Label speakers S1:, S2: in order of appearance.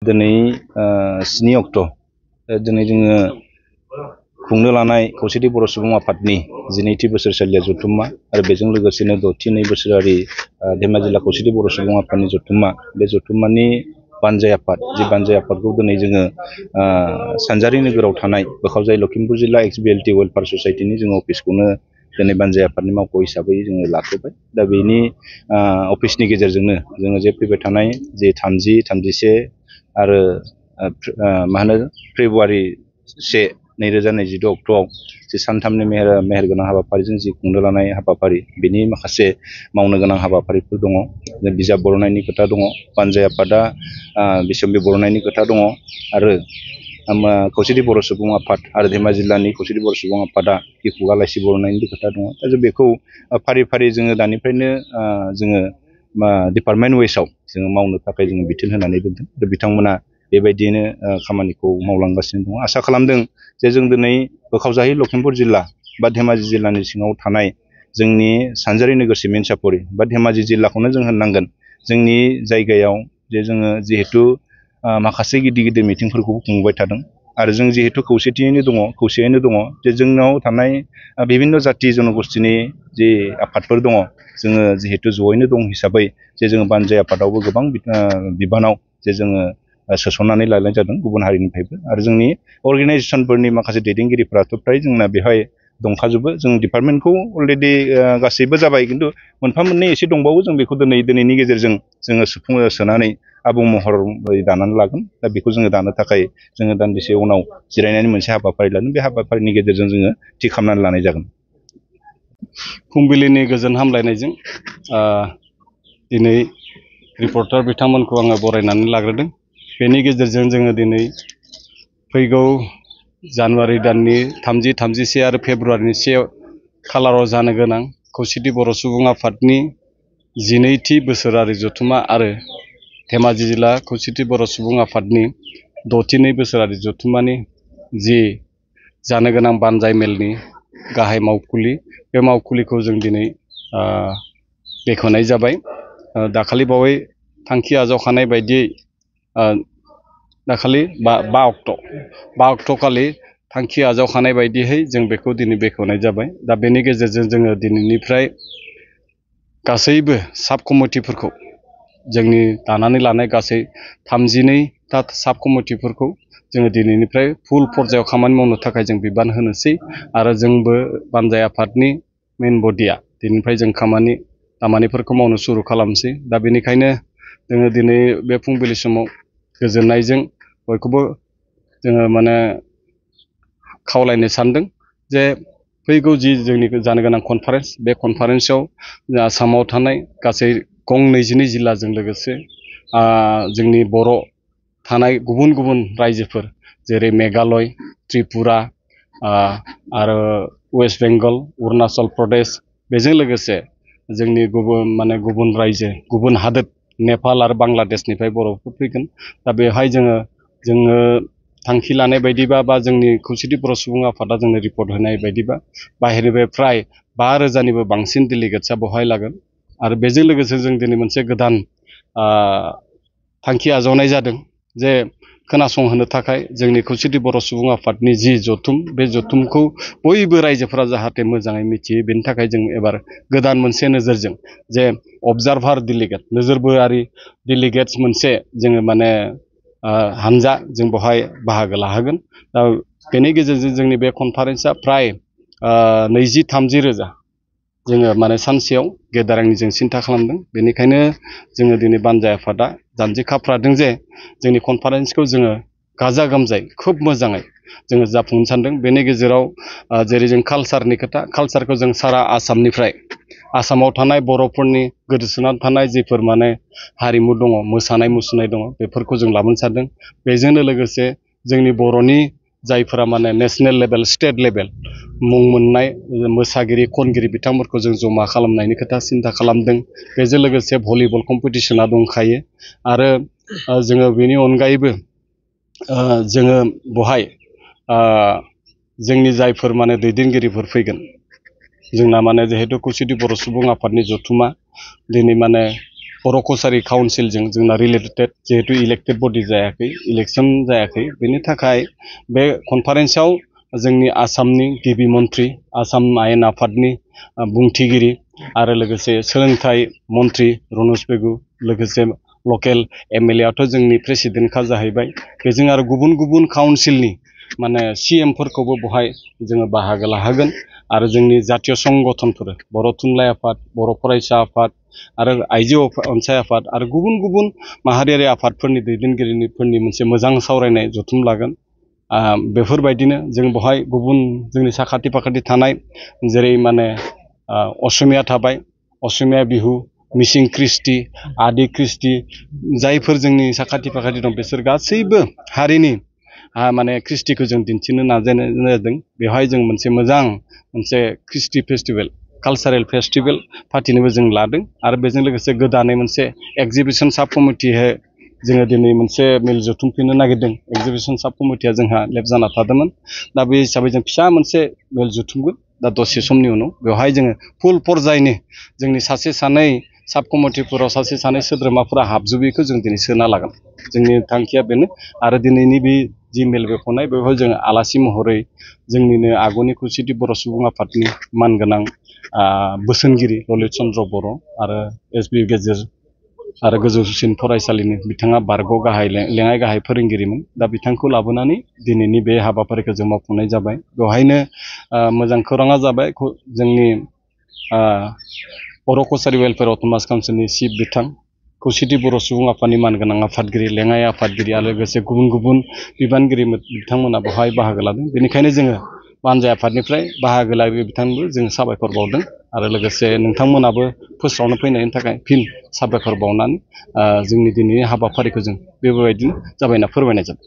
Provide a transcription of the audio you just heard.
S1: दिनै 7 अक्ट' दिनै जोङो खुंनो लानाय खौसेथि बर' सुबुं आफादनि 12थि बोसोरसालिया जथुम्मा आरो बेजों लोगोसेनो 6थि बोसोरारि धेमाजि जिल्ला खौसेथि बर' सुबुं आफादनि जथुम्मा बे जथुम्मानि बानजाय आफाद जि बानजाय आफादखौ दिनै जोङो सानजारि नोगोराव थानाय बोखावजाय लखिमपुर जिल्ला XBLT वेलफेयार ससाइटिनि जोङो अफिसखौनो दिनै बानजाय आफादनि मावख' हिसाबै जोङो लाथ'बाय। दा बेनि अफिसनि गेजेरजोंनो जोङो जे फैबाय थानाय जे 30, 31 आरो फेब्रुवारि 1, 2026 अक्ट'आव जे सानथामनि मेहेरगोनां हाबाफारिजों जि खुंनो लानाय हाबाफारि बेनि माखासे मावनो गोनां हाबाफारिफोर दङ। बिजाब बर'नायनि खोथा दङ, बानजाय आफादा बिसम्बि बर'नायनि खोथा दङ आरो खौसेथि बर' सुबुं आफाद आरो धेमाजि जिल्लानि खौसेथि बर' सुबुं आफादा खुगा लाइसि बर'नायनि खोथा दङ। दा जों बेखौ फारि फारि जोङो दानिफ्रायनो जोङो डिपार्टमेन्ट वाइसआव जोङो मावनो थाखाय जोङो बिथोन होनानै दोनदों। दा बिथांमोना बेबायदियैनो खामानिखौ मावलांगासिनो दङ। आसा खालामदों जे जों दिनै बोखावजायै लखिमपुर जिल्ला बा धेमाजि जिल्लानि सिङाव थानाय जोंनि सानजारि नोगोर सिमेन्ट-सापरि बा धेमाजि जिल्लाखौनो जों होननांगोन। जोंनि जायगायाव जे जोङो जिहेथु माखासे गिदिर गिदिर मिटिंफोरखौबो खुंबाय थादों आरो जों जिहेतु खौसेयैनो दङ जे जोंनाव थानाय बिभिन्न जाति जनगोष्ठीनि जे आफादफोर दङ जोङो जिहेतु जयैनो दं हिसाबै जे जोङो बानजाय आफादावबो गोबां बिबानाव जे जोङो सोसननानै लानाय जादों गुबुन हारिनिफ्रायबो आरो जोंनि अर्गेनाइजेसनफोरनि माखासे दैदेनगिरिफोराथ' फ्राय जोंना बेवहाय दंखाजोबो। जों डिपार्टमेन्टखौ अलरेडि गासैबो जाबाय, खिन्थु मोनफा मोननै एसे दंबावो। जों बेखौ दिनैनि गेजेरजों जोङो सोनानै आबुं महर दानानै लागोन। दा बेखौ जोङो दानो थाखाय जोङो दान्दिसे उनाव जिरायनानै मोनसे हाबाफारि लागोन। बे हाबाफारिनि गेजेरजों जोङो थि खालामनानै लानाय जागोन।
S2: फुंबिलिनि गोजोन हामलायनायजों दिनै रिपर्टार बिथांमोनखौ आङो बरायनानै लाग्रोदों। बेनि गेजेरजों जोङो दिनै फैगौ जानुवारि दाननि 30, 31 आरो फेब्रुवारिनि 1 खालाराव जानो गोनां खौसेथि बर' सुबुं आफादनि 12थि बोसोरारि जथुम्मा आरो धेमाजि जिल्ला खौसेथि बर' सुबुं आफादनि 6थि बोसोरारि जथुम्मानि जि जानो गोनां बानजाय मेलनि गाहाय मावखुलि, बे मावखुलिखौ जों दिनै बेखेवनाय जाबाय। दाखालि बावै थांखि आजावखानाय बायदियै दाखालि 5 अक्ट' खालि थांखि आजावखानाय बायदियै जों बेखौ दिनै बेखेवनाय जाबाय। दा बेनि गेजेरजों जोङो दिनैनिफ्राय गासैबो साब कमिटिफोरखौ जोंनि दानानै लानाय गासै 32टा साब कमिटिफोरखौ जोङो दिनैनिफ्राय फुल पर्जायाव खामानि मावनो थाखाय जों बिबान होनोसै आरो जोंबो बानजाय आफादनि मेइन बडिया दिनैनिफ्राय जों खामानिफोरखौ मावनो सुरु खालामसै। दा बेनिखायनो जोङो दिनै बे फुंबिलि समाव गोजोननायजों बयखौबो जोङो खावलायनो सानदों जे फैगौ जि जोंनि जानो गोनां कनफारेन्स, बे कनफारेन्सआव आसामाव थानाय गासै गं 22 जिल्लाजों लोगोसे जोंनि बर' थानाय गुबुन गुबुन रायजोफोर जेरै मेघालय, त्रिपुरा आरो वेस्ट बेंगल, अरुणाचल प्रदेश, बेजों लोगोसे जोंनि गुबुन रायजो, गुबुन हादोर नेपाल आरो बांलादेशनिफ्राय बर'फोर फैगोन। दा बेवहाय जोङो थांखि लानाय बायदिबा बा जोंनि खौसेथि बर' सुबुं आफादा जोंनो रिपर्ट होनाय बायदिबा बाहेरनिफ्राय फ्राय 5,000निबो बांसिन डेलिगेट्सआ बेवहाय लागोन। आरो बेजों लोगोसे जों दिनै मोनसे गोदान थांखि आजावनाय जादों जे खोनासंहोनो थाखाय जोंनि खौसेथि बर' सुबुं आफादनि जि जथुम, बे जथुमखौ बयबो रायजोफोरा जाहाथे मोजाङै मिथियो। बेनि थाखाय जों एबार गोदान मोनसे नोजोरजों जे अबजारभार डेलिगेट, नोजोरबोआरि डेलिगेट्स मोनसे जोङो हानजा जों बेवहाय बाहागो लाहोगोन। दा बेनि गेजेरजों जोंनि बे कनफारेन्सआ फ्राय 20-30 रोजा जोङो सानसेयाव गेदारिं जों सिन्था खालामदों। बेनिखायनो जोङो दिनै बानजाय आफादा जानजि खाफ्रादों जे जोंनि कनफारेन्सखौ जोङो गाजा गोमजायै खोब मोजाङै जोङो जाफुंनो सानदों। बेनि गेजेराव जेरै जों कालसारनि खोथा, कालसारखौ जों सारा आसामनिफ्राय आसामाव थानाय बर'फोरनि गोदोसोनानै थानाय जिफोर हारिमु दङ, मोसानाय मुसुरनाय दङ, बेफोरखौ जों लाबोनो सानदों। बेजोंनो लोगोसे जोंनि बर'नि जायफोरा नेसनेल लेभेल, स्टेट लेभेल मुं मोननाय मोसागिरि, खनगिरि बिथांमोनखौ जों जमा खालामनायनि खोथा सिन्था खालामदों। बेजों लोगोसे भलिबल कम्पिटिसना दंखायो आरो जोङो बेनि अनगायैबो जोङो बेवहाय जोंनि जायफोर दैदेनगिरिफोर फैगोन, जोंना जिहेतु खौसेथि बर' सुबुं आफादनि जथुमा दिनै बर' कसारि काउन्सिलजों जोंना रिलेटेड जिहेतु इलेक्टेड बडि जायाखै इलेक्सन जायाखै बेनि थाखाय बे कनफारेन्सआव जोंनि आसामनि गिबि मन्थ्रि आसाम आयेन आफादनि बुंथिगिरि आरो लोगोसे सोलोंथाइ मन्थ्रि रनज पेगु लोगोसे लकेल एमएलए आथ' जोंनि प्रेसिडेन्टखा जाहैबाय बेजों आरो गुबुन गुबुन काउन्सिलनि माने सिएमफोरखौबो बहाय जोङो बाहागो लाहोगोन आरो जोंनि जातीय संगठनफोर बर' थुनलाइ आफाद बर' फरायसा आफाद आरो आइजो अनसाय आफाद आरो गुबुन गुबुन माहारियारि आफादफोरनि दैदेनगिरिफोरनि मोनसे मोजां सावरायनाय जथुम लागोन बेफोरबायदिनो जों बहाय गुबुन जोंनि साखाथि फाखाथि थानाय जेरै माने असमिया थाबाय असमिया बिहु मिसिं क्रिस्टि आदि क्रिस्टि जायफोर जोंनि साखाथि फाखाथि दं बिसोर गासैबो हारिनि माने क्रिस्टिखौ जों दिन्थिनो नाजानाय जादों बेवहाय जों मोनसे मोजां मोनसे क्रिस्टि फेस्टिभेल कालचारेल फेस्टिभेल फाथिनोबो जों लादों आरो बेजों लोगोसे गोदानै मोनसे एक्जिबिसन साब कमिटियै जोङो दिनै मोनसे मेल जथुमफिननो नागिरदों एक्जिबिसन साब कमिटिया जोंहा लेब जाना थादोंमोन दा बे हिसाबै जों फिसा मोनसे मेल जथुमगोन दा दसे समनि उनाव बेवहाय जोङो फुल पर्यायनि जोंनि सासे सानै साब कमिटिफोराव सासे सानै सोद्रोमाफोरा हाबजोबैखौ जों दिनै सोना लागोन जोंनि थांखिया बेनो आरो दिनैनि बे जि मेल बेख'नाय बेवहाय जोङो आलासि महरै जोंनिनो आगुनि खौसेथि बर' सुबुं आफादनि मानगोनां बोसोनगिरि ललित चन्द्र बर' आरो एसबि गेजेर आरो गोजौसिन फरायसालिनि बिथाङा बारग' लेङाइ गाहाय फोरोंगिरिमोन दा बिथांखौ लाबोनानै दिनैनि बे हाबाफारिखौ जों मावफुंनाय जाबाय बेवहायनो मोजां खौराङा जाबाय जोंनि बर' कसारि वेलफेयार अट'नमास काउन्सिलनि चिफ बिथां खौसेथि बर' सुबुं आफादनि मानगोनां आफादगिरि लेङाइ आफादगिरि आरो लोगोसे गुबुन गुबुन बिबानगिरि बिथांमोना बेवहाय बाहागो लादों बेनिखायनो जोङो बानजाय आफादनिफ्राय बाहागो लागिरि बिथांनोबो जों साबायखर बावदों आरो लोगोसे नोंथांमोनाबो फोस्रावनो फैनायनि थाखाय फिन साबायखर बावनानै जोंनि दिनैनि हाबाफारिखौ जों बेबायदिनो जाबायना फोरमायनाय जाबाय